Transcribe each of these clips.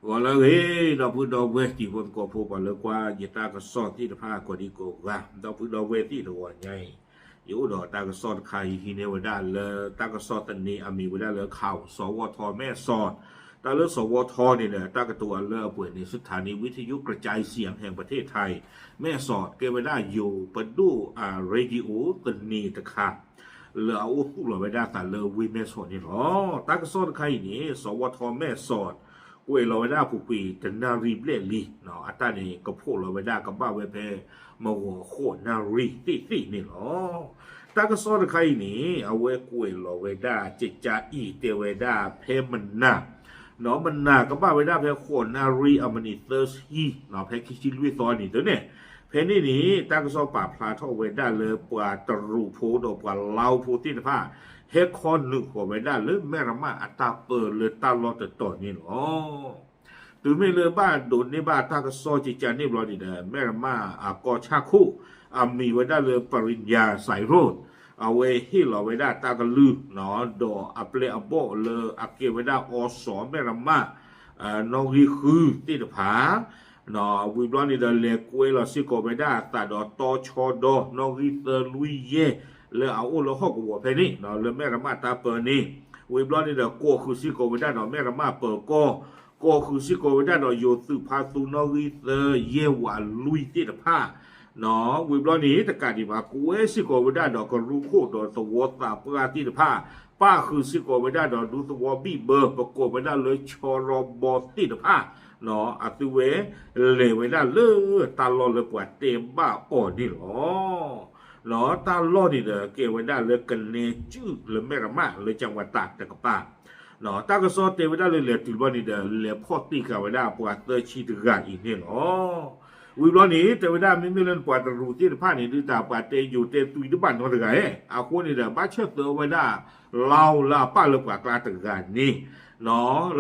ဂီၤလၢအဂ့ၤ ဒီပုၢ်ဒီဝဲၢ်တံၤဖိသကိးဖိ ပှၤလၢကွၢ်ယတၢ်ကစီၣ်သ့ၣ်တဖၣ်ကိးဒံကိးဂၤ, ဒီပုၢ်ဒီဝဲၢ်သ့ၣ်တဂီၤညါအံၤ, ယအိၣ်ဒီးတၢ်ကစီၣ်တခါအံၤ ဟံးန့ၢ်ဝဲဒၣ်လၢတၢ်ကစီၣ်သန့ အမံၤဝဲဒၣ်လၢ ข่าว สวท แม่สอด, တၢ်လၢ สวท န့ၣ်ဒီး တၢ်ကတိၤအလၢအပှဲၤန့ၣ် สถานีวิทยุกระจายเสียงแห่งประเทศไทย แม่สอด ကဲဝဲဒၣ်ယိၤပဒိၣ်အ radio သန့တခါ လၢအအိၣ်သူၣ်လီၤဝဲဒၣ်အသးလၢဝ့ၢ်မဲၢ်ဆီးန့ၣ်လီၤ. တၢ်ကစီၣ်တခါအံၤန့ၣ် สวท แม่สอด ကွဲးလီၤဝဲဒၣ်ပူၤကွံာ်တနၣ်ရံၣ်ဘျဲၣ်လံ, အတၢ်န့ၣ်ကဖီၣ်လီၤဝဲဒၣ်ကဘၣ်ဝဲဖဲ မဂီၤဃိးနၣ်ရံၣ်သ့ၣ်သ့ၣ်န့ၣ်လီၤ. တၢ်ကစီၣ်တခါအံၤန့ၣ် အဝဲကွဲးလီၤဝဲဒၣ်ကကါအံၤ တဲဝဲဒၣ်ဖဲမနၤ ဒီးမနၤကဘၣ်ဝဲဒၣ်ဖဲဃိးနၣ်ရံၣ်အမံးနံးသၢဆံ, ဖဲခံဆံလွံၢ်သီနံၤသၢန့ၣ်, ဖဲန့ၣ်န့ၣ် တၢ်ကစီၣ်ပာ်ဖျါထီၣ်ဝဲဒၣ်လၢပှၤတရူးဖိဒီးပှၤလါဖိသ့ၣ်တဖၣ် ဟဲခီနုာ်ဃီၤဝဲဒၣ်လၢမဲၢ်ရမးအတၢ်ပၢလၢတၢ်လီၢ်တတီၤန့ၣ်လီၤ. တုၤမ့ၢ်လၢဘၣ်ဒိးန့ၢ်ဘၣ်တၢ်ကစီၣ်ကကါန့ၣ်ဘျီန့ၣ်ဒီး မဲၢ်ရမးအကီၢ်ဆၣ်ခိၣ် အမံၤဝဲဒၣ်လၢ ပရံယၤစဲးရိၣ်, အဝဲဟ့ၣ်လီၤဝဲဒၣ်တၢ်ကလုၢ် ဒီးအပျဲၢ်အဘီၣ်လၢအကဲဝဲဒၣ်အီစီၤမဲၢ်ရမး နီၣ်ဂံၢ်ဃုသ့ၣ်တဖၣ်, ဝံၤဘျီန့ၣ်ဒီး လဲၤကွဲလီၤစ့ၢ်ကီးဝဲဒၣ်အသးဒီးတီဆီဒီနီၣ်ဂံၢ်သၢလွံၢ်ယဲၢ် လၢအအိၣ်လၢဟီၣ်ကဝီၤဖဲန့ၣ် လၢမဲၢ်ရမးတၢ်ပၢန့ၣ်, ဝံၤဘျီန့ၣ်ဒီး ကိးဃုာ်စ့ၢ်ကီးဝဲဒၣ်ဒီးမဲၢ်ရမးပၢၤကီၢ်, ကိးဃုာ်စ့ၢ်ကီးဝဲဒၣ်ဒီးယိၤသုးဖါသူနီၣ်ဂံၢ်သၢယဲၢ်ဝးလွံၢ်သ့ၣ်တဖၣ် ဝံၤဘျီန့ၣ် တကးဒံးဘၣ် ကွဲစ့ၢ်ကီးဝဲဒၣ်ဒီးကရူၢ်ခိၣ်ဒီးသဝီသးပှၢ်သ့ၣ်တဖၣ်, ပၣ်ဃုာ်စ့ၢ်ကီးဝဲဒၣ်ဒီးဒူသဝီဘံၣ်ဘၢ ပကိးဝဲဒၣ်လၢဆီရီဘီသ့ၣ်တဖၣ်, အသုဝဲလဲၤဝဲဒၣ်လၢတၢ်လီၢ်လၢပှၤတဲဘၣ်အီၤန့ၣ်လီၤ. တၢ်လီၢ်န့ၣ်ဒီး ကဲဝဲဒၣ်လၢကနဲကုၢ်လၢမဲၢ်ရမးလၢကၠၣ်ဝးတၢ်တကပၤ, တၢ်ကစီၣ်တဲဝဲဒၣ်လၢလဲၤတုၤဘျီန့ၣ်ဒီး လဲၤဖီၣ်တ့ၢ်ဃာ်ဝဲဒၣ်ပှၤသၢဆံတဂၤအံၤန့ၣ်လီၤ. ဝံၤဘျီန့ၣ် တဲဝဲဒၣ်မ့မ့ၢ်လၢပှၤတရူးသ့ၣ်တဖၣ်န့ၣ် ဒုးတၢ်ပှၤတဲယိၤတဲသွံတဘၣ်နီတဂၤဧါ, အဃိန့ၣ်ဒီး ဘၣ်ဆၢၣ်သၢဝဲဒၣ် လါလၢအပၣ်လၢပှၤကျါတဂၤန့ၣ်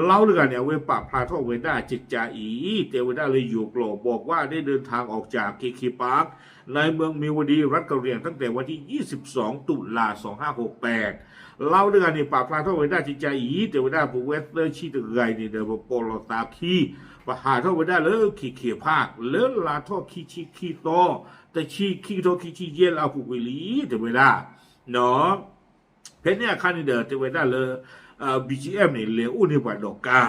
လါတဂၤန့ၣ် အဝဲပာ်ဖျါထီၣ်ဝဲဒၣ်ကကါအံၤ တဲဝဲဒၣ်လၢယိၤကျိာ် บอกว่าได้เดินทางออกจาก เคเค Park ในเมืองเมียวดี รัฐกะเหรี่ยง ตั้งแต่วันที่ยี่สิบสอง ตุลา สองห้าหกแปด လါတဂၤန့ၣ် ပာ်ဖျါထီၣ်ဝဲဒၣ်ကကါအံၤ တဲဝဲဒၣ်ပဝဲသၢဆံတဂၤအံၤန့ၣ်ဒီး ပပိာ်လီၤသးခံ ပဟးထီၣ်ဝဲဒၣ်လၢ เคเค Park လၢလါထီၣ်ခံဆံခံသီ တဆံခံကထိခံဆံယဲၢ်လၢအပူၤကွံာ်လံ တဲဝဲဒၣ် ဖဲန့ၣ်အခါန့ၣ်ဒီး တဲဝဲဒၣ်လၢ ဘီကၠံအ့ၣ် န့ၣ် လဲၤအိၣ်န့ၢ်ပှၤဒီးကါ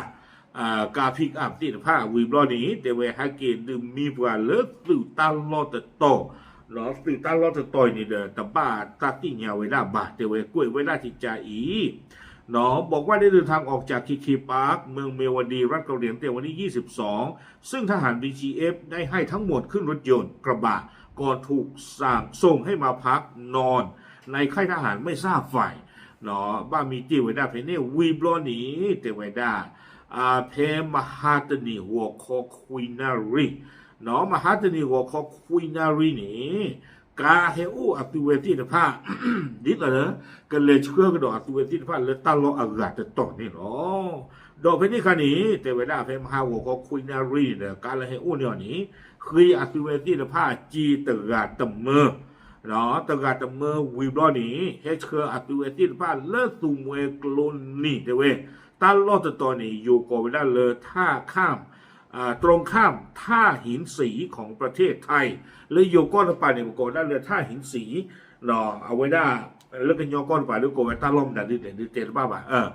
ကါ pick up သ့ၣ်တဖၣ် ဝံၤဘျီန့ၣ် တဲဝဲဟဲက့ၤဒုးမံပှၤလၢသုးတၢ်လီၢ်တတီၤ, သုးတၢ်လီၢ်တတီၤအံၤန့ၣ်ဒီး တဘၣ်တၢ်သ့ၣ်ညါဝဲဒၣ်ဘၣ် တဲဝဲကွဲးဝဲဒၣ်ကကါအံၤ บอกว่าได้เดินทางออกจาก เคเค Park เมืองเมียวดี รัฐกะเหรี่ยง ตั้งแต่วันที่ยี่สิบสอง ซึ่งทหาร บีจีเอฟ ได้ให้ทั้งหมดขึ้นรถยนต์กระบะ ก่อนถูกสั่งส่งให้มาพักนอนในค่ายทหารไม่ทราบฝ่าย ဘၣ်မံတ့ၢ်ဝဲဒၣ်ဖဲန့ၣ် ဝံၤဘျီန့ၣ် တဲဝဲဒၣ် ဖဲမဟါတနံၤ ဂီၤခီခွံနၣ်ရံၣ်, မဟါတနံၤဂီၤခီခွံနၣ်ရံၣ်န့ၣ် ကါဟဲအိၣ်အသုဝဲသ့ၣ်တဖၣ် ဒ်သိးလၢ ကလဲၤဆှၢကဒီးအသုဝဲသ့ၣ်တဖၣ်လၢတၢ်လီၢ်အဂၤတတီၤန့ၣ်လီၤ. ဒီးဖဲန့ၣ်အခါန့ၣ် တဲဝဲဒၣ်ဖဲမဟါဂီၤခီခွံနၣ်ရံၣ်န့ၣ်ဒီး ကါလၢဟဲအိၣ်န့ၢ်အီၤန့ၣ် ဃ့အသုဝဲသ့ၣ်တဖၣ်စ့တဂၤတမၢ တဂၤတမၢဝံၤဘျီန့ၣ် ဟဲဆှၢအသုဝဲသ့ၣ်တဖၣ်လၢသူမွဲကျိနံၤ တဲဝဲ တၢ်လီၢ်တတီၤန့ၣ် ယိၤကိးဝဲဒၣ်လၢ ท่าข้าม ตรงข้ามท่าหินสีของประเทศไทย လၢယိၤကီၢ်တပၤန့ၣ် ပကိးဝဲဒၣ်လၢ ท่าหินสี အဝဲဒၣ် လၢကညီကီၢ်တပၤဒုးကိးဝဲတၢ်လီၢ်မတၤဒုးလဲၣ်ဒုးတဲတဘၣ်ဘၣ်,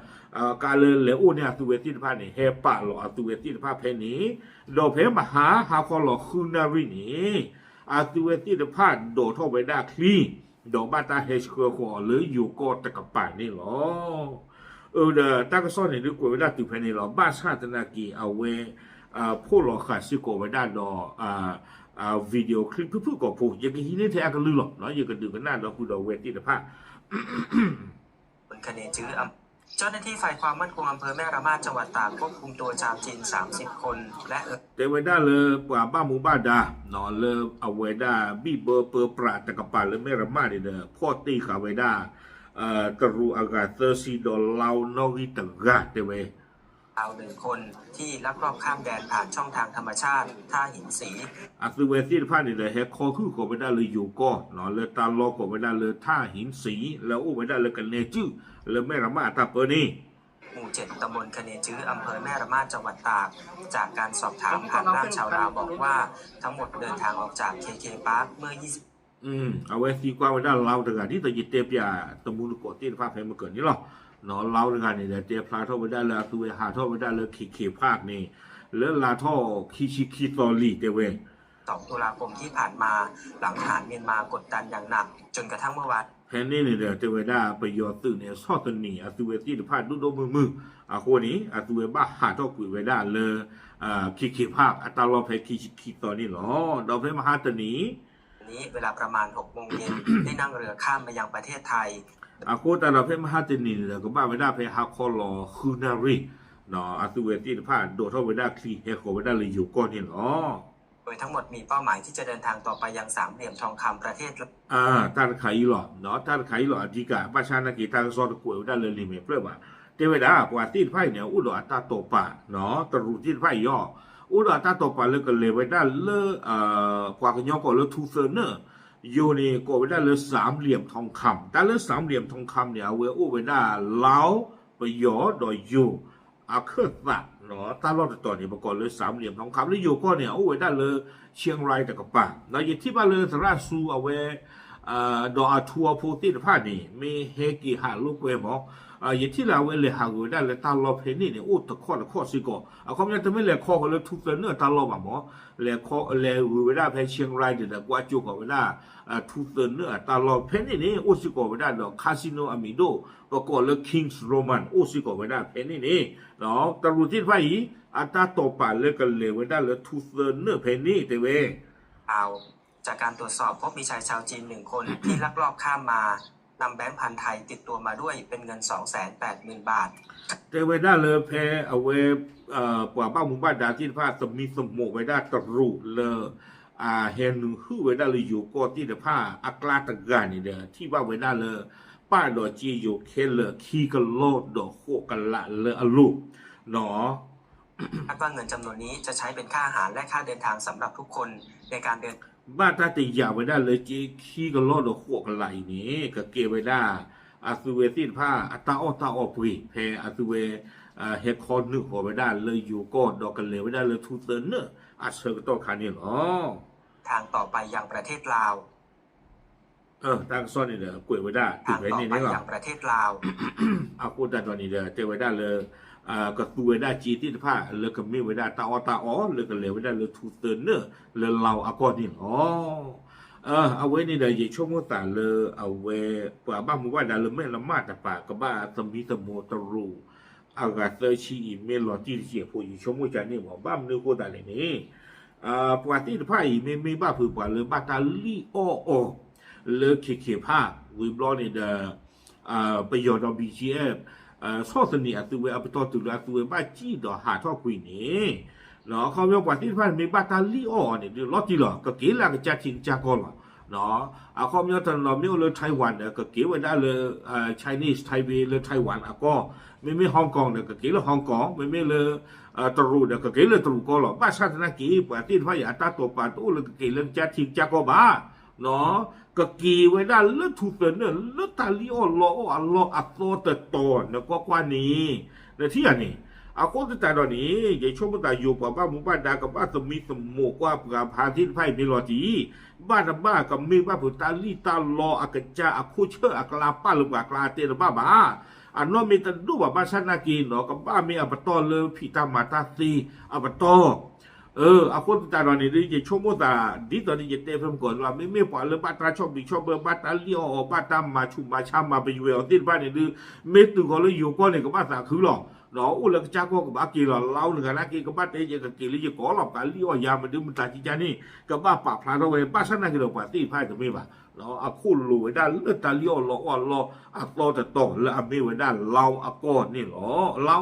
ကါလၢလဲၤအိၣ်န့ၢ်အသုဝဲသ့ၣ်တဖၣ်န့ၣ် ဟဲပာ်လီၤအသုဝဲသ့ၣ်တဖၣ်ဖဲန့ၣ်, ဒီးဖဲမဟါဟါခီလီၤဃုနၣ်ရံၣ်န့ၣ် အသုဝဲသ့ၣ်တဖၣ်ဒိးထီၣ်ဝဲဒၣ်ချံ ဒီးဘၣ်တၢ်ဟဲဆှၢဃီၤအီၤလၢယိၤကီၢ်တကပၤန့ၣ်လီၤ. အဒီးတၢ်ကစီၣ်န့ၣ်ဒုးကွဲးဝဲဒၣ်တုၤဖဲန့ၣ်လီၤ. ဘၣ်ဆၣ်သနာ်က့ အဝဲ ဖီၣ်လီၤဃာ်စ့ၢ်ကီးဝဲဒၣ်ဒီး video clip ဖုၣ်ဖုၣ်ကိာ်ဖိ ယကဟံးန့ၢ်ထဲအကလုၢ်လီၤ. ယကဒုးကနၣ်ဒီပုၢ်ဒီဝဲၢ်သ့ၣ်တဖၣ် เจ้าหน้าที่ฝ่ายความมั่นคงอำเภอแม่ระมาดจังหวัดตากควบคุมตัวชาวจีน สามสิบ คน และ တဲဝဲဒၣ်လၢပှၤဘၣ်မူဘၣ်ဒါ လၢအဝဲဒၣ်ဘံၣ်ဘၢပၢပြးတကပၤလၢမဲၢ်ရမးန့ၣ်ဒီး ဖီၣ်တ့ၢ်ဃာ်ဝဲဒၣ် တရူးအဂၤသၢဆံဒီးလါနီၣ်ဂံၢ်တဂၤ တဲဝဲ ชาวจีน หนึ่งคน ที่ลักลอบข้ามแดนผ่านช่องทางธรรมชาติท่าหินสี အသုဝဲသ့ၣ်တဖၣ်န့ၣ်ဒီး ဟဲခီဃုာ်ဃီၤဝဲဒၣ်လၢယိၤကီၢ် လၢတၢ်လီၢ်ကိးဝဲဒၣ်လၢ ท่าหินสี လၢအအိၣ်ဝဲဒၣ်လၢကနဲကုၢ် လၢမဲၢ်ရမးအတၢ်ပၢန့ၣ် หมู่ เจ็ด ตำบลคะเนจื้อ อำเภอแม่ระมาด จังหวัดตาก จากการสอบถามผ่านล่ามชาวลาวบอกว่า ทั้งหมดเดินทางออกจาก เคเค Park เมื่อ ยี่สิบ အဝဲသံကွၢ်ဝဲဒၣ်လါတဂၤ ဒ်သိးယတဲပၠးတမူတကိးသ့ၣ်တဖၣ်ဖဲမုၢ်ကၢၤန့ၣ်လီၤ. လါတဂၤန့ၣ်ဒီး တဲဖျါထီၣ်ဝဲဒၣ်လၢအသုဝဲဟးထီၣ်ဝဲဒၣ်လၢ เคเค Park န့ၣ် လၢလါထီၣ်ခံဆံခံသီလံ တဲဝဲ สอง ตุลาคมที่ผ่านมา หลังทหารเมียนมากดดันอย่างหนัก จนกระทั่งเมื่อวาน ဖဲန့ၣ်န့ၣ်ဒီး တဲဝဲဒၣ်ပယီၤသုးန့ၣ် ဆီၣ်သနံးအသုဝဲသ့ၣ်တဖၣ်ဒိၣ်ဒိၣ်မုၢ်မုၢ်အဃိန့ၣ် အသုဝဲဘၣ်ဟးထီၣ်ကွံာ်ဝဲဒၣ်လၢ เคเค Park အတၢ်လီၢ်ဖဲခံဆံခံသီန့ၣ်လီၤ. ဒီးဖဲမဟါတနံၤ นี้ เวลาประมาณ หก โมงเย็น ได้นั่งเรือข้ามมายังประเทศไทย အဃိသတးဒီးဖဲမဟါတနံၤန့ၣ်ဒီး ကဘၣ်ဝဲဒၣ်ဖဲဟါခီလီၤဃုနၣ်ရံၣ် အသုဝဲသ့ၣ်တဖၣ် ဒိးထီၣ်ဝဲဒၣ်ချံဟဲဃီၤဝဲဒၣ်လၢယိၤကီၢ်န့ၣ်လီၤ. โดยทั้งหมดมีเป้าหมายที่จะเดินทางต่อไปยังสามเหลี่ยมทองคำประเทศ တၢ်တခါအံၤလီၤ တၢ်တခါအံၤလီၤ အဓိက ဘၣ်ဆၣ်နာ်က့ တၢ်ကစီၣ်တကွဲးဝဲဒၣ်လၢလံာ်မဲာ်ဖျၢၣ်ဘၣ် တဲဝဲဒၣ် ပှၤသ့ၣ်တဖၣ်အံၤန့ၣ် အိၣ်ဒီးအတၢ်တိာ်ပာ် တရူးသ့ၣ်တဖၣ်အံၤအီၤ အိၣ်ဒီးအတၢ်တိာ်ပာ်လၢကလဲၤဝဲဒၣ်လၢ ပှၤကညီကိးလၢထူသၢနၢၣ် ယိၤန့ၣ် ကိးဝဲဒၣ်လၢ สามเหลี่ยมทองคำ တၢ်လၢ สามเหลี่ยมทองคำ န့ၣ် အဝဲအိၣ်ဝဲဒၣ် လါ ပယီၤဒီးယိၤ အခၢၣ်သး တၢ်လီၢ်တတီၤန့ၣ် ပကိးလၢ สามเหลี่ยมทองคำ လၢယိၤကီၢ်န့ၣ် အအိၣ်ဝဲဒၣ်လၢ เชียงราย တကပၤ ဒီးယထံၣ်ဘၣ်လၢသရၣ်စူအဝဲ ဒီးအထူအဖိသ့ၣ်တဖၣ်န့ၣ် မ့ၢ်ဟဲက့ၤဟးလိာ်ကွဲမး ယထံၣ်လၢအဝဲလဲၤဟးဂုာ်ဝဲဒၣ်လၢတၢ်လီၢ်ဖဲန့ၣ်န့ၣ် အိၣ်တခီတခီစ့ၢ်ကီး အခီပညီတမ့ၢ်လဲၤခီဃီၤလၢထူသၢနၢၣ်အတၢ်လီၢ်ဘၣ်မး လဲၤခီ လဲၤဂုာ်ဝဲဒၣ်ဖဲ เชียงราย န့ၣ်ဒီး ကွၢ်ကၠိဃီၤဝဲဒၣ် ထူသၢနၢၣ်အတၢ်လီၢ်ဖဲန့ၣ်န့ၣ် အိၣ်စ့ၢ်ကီးဝဲဒၣ်ဒီး casino အမံၤဒိၣ် ပကိးလၢ Kings Roman အိၣ်စ့ၢ်ကီးဝဲဒၣ်ဖဲန့ၣ်န့ၣ် တရူးသ့ၣ်တဖၣ်အံၤ အတၢ်တိာ်ပာ်လၢကလဲၤဝဲဒၣ်လၢထူသၢနၢၣ်ဖဲန့ၣ်တဲဝဲ จากการตรวจสอบพบมีชายชาวจีนหนึ่งคนที่ลักลอบข้ามมา นำแบงค์พันไทยติดตัวมาด้วยเป็นเงิน สองแสนแปดหมื่น บาท တဲဝဲဒၣ်လၢဖဲအဝဲ ပှၤဘၣ်မူဘၣ်ဒါသ့ၣ်တဖၣ် သမံသမိးဝဲဒၣ်တရူးလၢ အဟဲနုာ်ဟုၣ်ဝဲဒၣ်လၢယိၤကီၢ်သ့ၣ်တဖၣ် အကျါတဂၤန့ၣ်ဒီး ထံၣ်ဘၣ်ဝဲဒၣ်လၢ ပာ်ဒီးစ့ယိၤခဲလၢာ်ခံကလီၢ်ဒီးဃိးကလးလၢအလိၤ คาดว่าเงินจำนวนนี้จะใช้เป็นค่าอาหารและค่าเดินทางสำหรับทุกคน ในการเดิน ဘၣ်တၢ်တယာ်ဝဲဒၣ်လၢက့ခံကလီၢ်ဒီးဃိးကလးအံၤန့ၣ် ကကဲဝဲဒၣ် အသုဝဲသ့ၣ်တဖၣ် အတၢ်အီၣ်တၢ်အီပှ့ၤ ဖဲအသုဝဲ ဟဲခီနုာ်ဃီၤဝဲဒၣ်လၢယိၤကီၢ် ဒီးကလဲၤဝဲဒၣ်လၢထူသၢနၢၣ်အဆၢကတီၢ်ခါန့ၣ်လီၤ. ทางต่อไปยังประเทศลาว တၢ်ကစီၣ်န့ၣ်ဒီး ကွဲးဝဲဒၣ်တုၤဖဲန့ၣ်န့ၣ်လီၤ. အဃိသတးဒီးန့ၣ်ဒီး တဲဝဲဒၣ်လၢ ကသူဝဲဒၣ်စ့သ့ၣ်တဖၣ် လၢကမ့ၢ်ဝဲဒၣ်တၢ်အီၣ်တၢ်အီ လၢကလဲၤဝဲဒၣ်လၢထူသၢနၢၣ် လၢလါအကီၢ်န့ၣ်လီၤ. အဝဲန့ၣ်ဒီး ယဆိကမိၣ်သးလၢအဝဲ ပှၤဘၣ်မူဘၣ်ဒါလၢမဲၢ်လမၢ်တပၤ ကဘၣ်သမံသမိးတရူး အဂၤသၢဆံအံၤ မ့ၢ်လီၤတံၢ်တစဲးဖိ ယဆိကမိၣ်ကန့ၣ်မး ဘၣ်မနုၤအဃိသတးလဲၣ်န့ၣ် ပှၤသ့ၣ်တဖၣ်အံၤ မ့မ့ၢ်ဘၣ်ဖုးပှၤလၢဘၣ်တၢ်လံၣ်အီၣ်အီၤ လၢ เคเค Park ဝံၤဘျီန့ၣ်ဒီး ပယီၤဒီး ဘီကၠံအဲၣ် ဆီၣ်သနံးအသုဝဲအပတီၢ်တုၤလၢအသုဝဲဘၣ်စံၣ်ဒီးဟးထီၣ်ကွံာ်န့ၣ် အခီပညီ ပှၤသ့ၣ်တဖၣ်န့ၣ်မ့ၢ်ဘၣ်တၢ်လံၣ်အီၣ်အီၤန့ၣ် ဒုးလီၤတံၢ်လီၤ ကက့ၤလၢအကစၢ်ထံကစၢ်ကီၢ်လီၤ. အခီပညီတနီၤမ့ၢ်အိၣ်လၢ Taiwan ဒီး ကက့ၤဝဲဒၣ်လၢ Chinese Taipei လၢ Taiwan အကီၢ်, မ့မ့ၢ် Hong Kong ဒီး ကက့ၤလၢ Hong Kong, မ့မ့ၢ်လၢ တရူးဒီး ကက့ၤလၢတရူးကီၢ်လီၤ. ဘၣ်ဆၣ်သနာ်က့ ပှၤသ့ၣ်တဖၣ်အံၤ အတၢ်တိာ်ပာ်တအိၣ်လၢကက့ၤလၢကစၢ်ထံကစၢ်ကီၢ်ဘၣ် ကက့ၤဝဲဒၣ်လၢထူသၢနၢၣ် လၢတၢ်လံၣ်အီၣ်လီအီၣ်အလီၢ်အသီတတီၤ နကွၢ်ကွၢ်န့ၣ် နထံၣ်ဧါန့ၣ်. အဃိသတးဒီးန့ၣ် ယဆိကမိၣ်သး ယိၤပှၤဘၣ်မူဘၣ်ဒါ ကဘၣ်သမံသမိးကွၢ်ပှၤဖါသ့ၣ်တဖၣ်အံၤမ့ၢ်လီၤတံၢ်, ဘၣ်တဘၣ်ကမ့ၢ်ဘၣ်ဖုးတၢ်လံၣ်တၢ်လီအကစၢ်အခိၣ်ဆၢၣ်အကျါ ပာ်လၢပှၤကျါတဲတဘၣ်ဘၣ်. အနီၢ်မ့ၢ်တဒိၣ်ဘၣ် ဘၣ်ဆၣ်သနာ်က့နီၤ ကဘၣ်မ့ၢ်အပတီၢ်လၢဖံးတၢ်မၤတၢ်သ့အပတီၢ် အဃိသတးဒီးန့ၣ် ယဆိကမိၣ်သး ဒ်သိးန့ၣ် ယတဲဖဲမုၢ်ကီၢ်လီၤ, မ့မ့ၢ်ပှၤလၢဘၣ်တၢ်ဆီၣ်ဘံၣ်ဆီၣ်ဘၢ ဘၣ်တၢ်လံၣ်အီၣ်အီၤ ဘၣ်တၢ်မၤဆူးမၤဆါမၤပယွဲအီၤသ့ၣ်တဖၣ်န့ၣ်ဒုး မ့ၢ်တုၤဃီၤလၢယိၤကီၢ်န့ၣ် ကဘၣ်သးခုလီၤ. ဒီးအိၣ်လၢကစၢ်ကီၢ်ကဘၣ်က့ၤလီၤ. လါအိၣ်တဂၤနာ်က့ ကဘၣ်တဲယကက့ၤလၢယကီၢ်လီၤ. ပှၤလံၣ်အီၣ်ယၤမနုၤမတၤကကန့ၣ် ကဘၣ်ပာ်ဖျါထီၣ်ဝဲ ဘၣ်ဆၣ်နာ်က့ဒီး ပှၤသ့ၣ်တဖၣ်တမ့ၢ်ဘၣ် အခိၣ်လိၤဝဲဒၣ်လၢတၢ်လံၣ်အီၣ်လီအီၣ်အလီၢ်အသီတတီၤ လၢအမ့ၢ်ဝဲဒၣ်လါအကီၢ်န့ၣ်လီၤ. လါ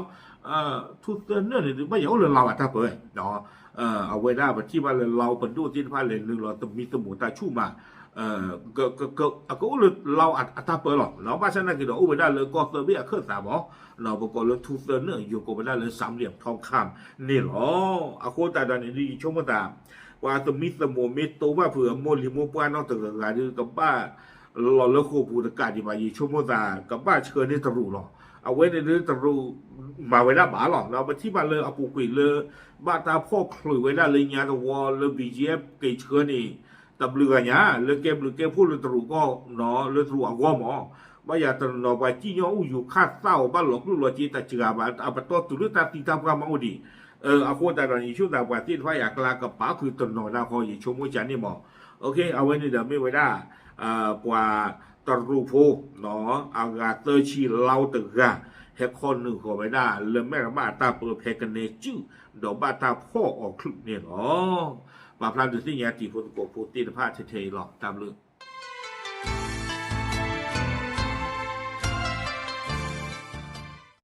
ထူသၢနၢၣ်န့ၣ် ဘၣ်ယၤအိၣ်လၢလါအတၢ်ပၢ အဝဲဒၣ်ပထံၣ်ဘၣ်လၢလါပဒိၣ်သ့ၣ်တဖၣ်လဲၤနုာ်လီၤသမံသမိးတၢ်ဆူၣ်မး အကအိၣ်လၢလါအတၢ်ပၢလီၤ. ဘၣ်ဆၣ်နာ်က့ဒီး အိၣ်ဝဲဒၣ်လၢကီၢ်သၢဘ့ၣ်အခၢၣ်သးမး ပကိးလၢထူသၢနၢၣ် ယိၤကိးဝဲဒၣ်လၢ สามเหลี่ยมทองคำ န့ၣ်လီၤ. အဃိသတးဒီးန့ၣ် ယဆိကမိၣ်သး ပှၤသမံသမိးမ့ၢ်တိဘၣ်ဖုးအမိၢ်လံၤမိၢ်ပှၢ်နီၢ်တဂၤဂၤဒီး ကဘၣ်လီၤလၢဃိာ်ပူၤတကးဒံးဘၣ် ယဆိကမိၣ်သး ကဘၣ်ဆှၢန့ၢ်တရူးလီၤ. အဝဲန့ၣ်ဒ်တရူးမၤဝဲဒၣ်ဘၣ်လီၤ. ပထံၣ်ဘၣ်လၢအပူၤကွံာ်လၢ ဘၣ်တၢ်ဖီၣ်ချုးဝဲဒၣ်လၢညါတဝီလၢ ဘီၣ်ကၠံၣ်အ့ၣ် က့ၤဆှၢန့ၣ် တဘျုးဂၤညါ လၢကဲဘျုးကဲဖှိၣ်လၢတရူးကီၢ်နီၤ လၢတရူးအဂီၢ်မး. ဘၣ်ယၤတနီၤပှၤစံၣ်ညီၣ်အူယူၤခၣ်သၣ်အီၤ ဘၣ်လီၤကျိၣ်လီၤစ့တစှၤဘၣ် အပတီၢ်တုၤလၢတၢ်သံတၢ်ပှၢ်မးအိၣ်ဒံး. အဃိသတးဒီး ယဆိကမိၣ်သးပှၤသ့ၣ်တဖၣ်အံၤ အကျါကပာ်ဃုာ်တနီၤနၢ်ဟီ ယဆိကမိၣ်ကန့ၣ်မး. အဝဲန့ၣ်ဒီးမ့ၢ်ဝဲဒၣ် ပှၤတရူးဖိ အဂၤသၢဆံလါတဂၤ ဟဲခီနုာ်ဃီၤဝဲဒၣ်လၢမဲၢ်ရမးအတၢ်ပၢဖဲကနဲစုၣ် ဒီးဘၣ်တၢ်ဖီၣ်အီၤချုးန့ၣ်လီၤ. ပာ်ဖျါဒုးသ့ၣ်ညါတံၤဖိသကိးဖိသ့ၣ်တဖၣ်ထဲထဲအံၤလီၤ. တၢ်ဘျုး